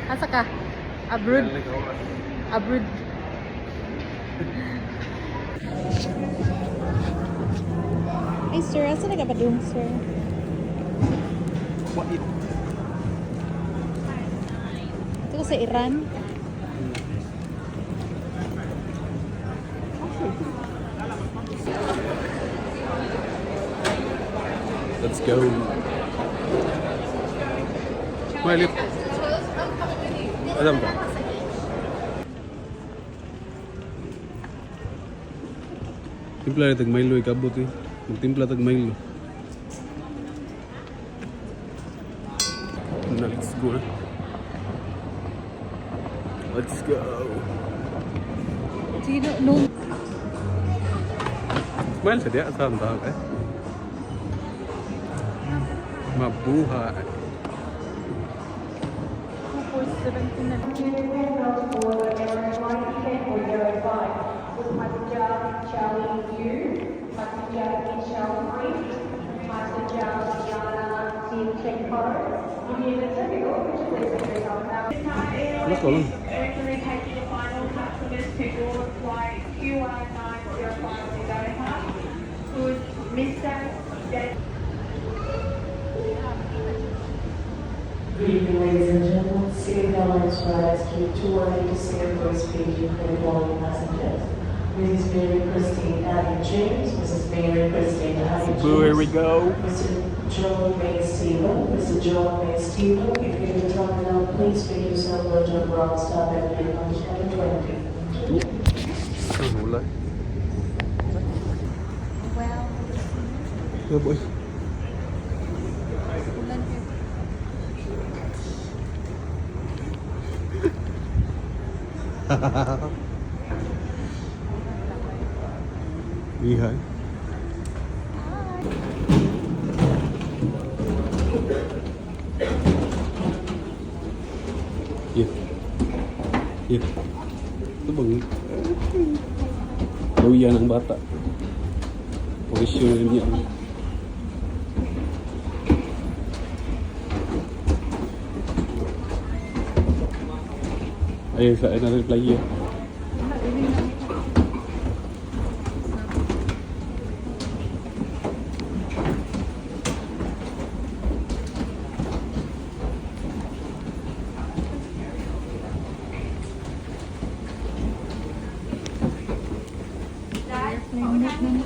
Asa ka? Abroad. Abroad. Ay, sir. Asa na ka padung, sir? Wait. Ito ka sa Iran? Let's go. Smiley. Adam ba? Timpla na tag Milo ikabot eh. Magtimpla tag Milo. Na, let's go na. Let's go. Do you know? Smile sa diya sa ang eh. Mabuhay. 2.17 na lang. For Aero 405 with passenger Charlie Yu, passenger Michelle Green, passenger Yana Zinchenko, Ano ko lang? Mercury taking the final customers to board flight QR905 to Doha. Could Mr. Dan Good evening, ladies and gentlemen. City Airlines flight SQ218 to Singapore speaking for the following passengers: Mrs. Mary Christine Abby James, Mrs. Mary Christine Abby James. Here we go. Mr. John May Stephen, Mr. John May Stephen, if you the terminal, please make yourself known to the ground staff at gate number 20. Ano wala? Well, Yeah, boy. Ulan kayo. Ihay. Yeah. Yeah. Ito bang luya ng bata? Posisyon niya. Ayun sa another player. Wala, dili na ako. Airplane mode na ni.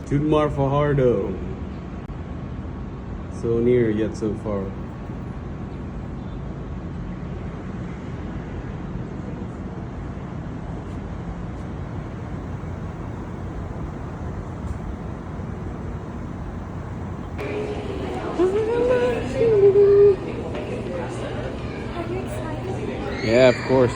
June Mar Fajardo. So near yet so far. Yeah, of course.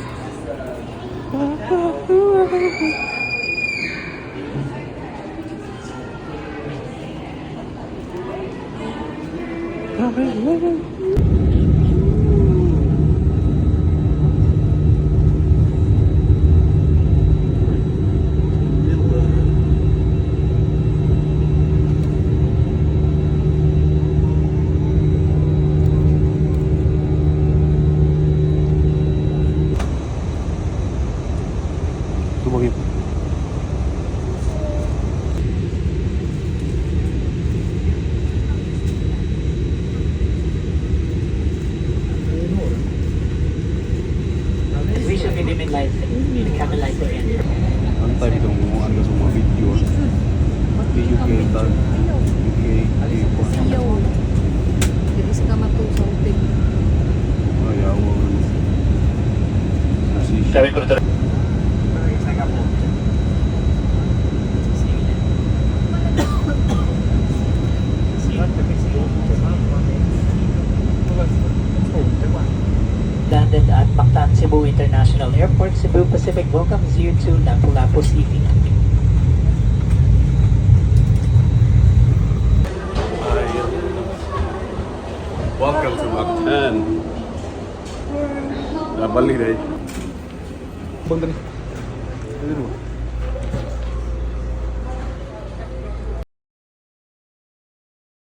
Tubang yun. We should be limit light, the cabin light again. Antay bitong mga ano sa mga video. Video kay tag. Video kay Ayaw. Dili sa kamatusong. Ay, awa. Precision. Landed at Mactan Cebu International Airport, Cebu Pacific welcomes you to Lapu-Lapu City. Welcome to Mactan. Nabalik deh. Bang tadi. Ano?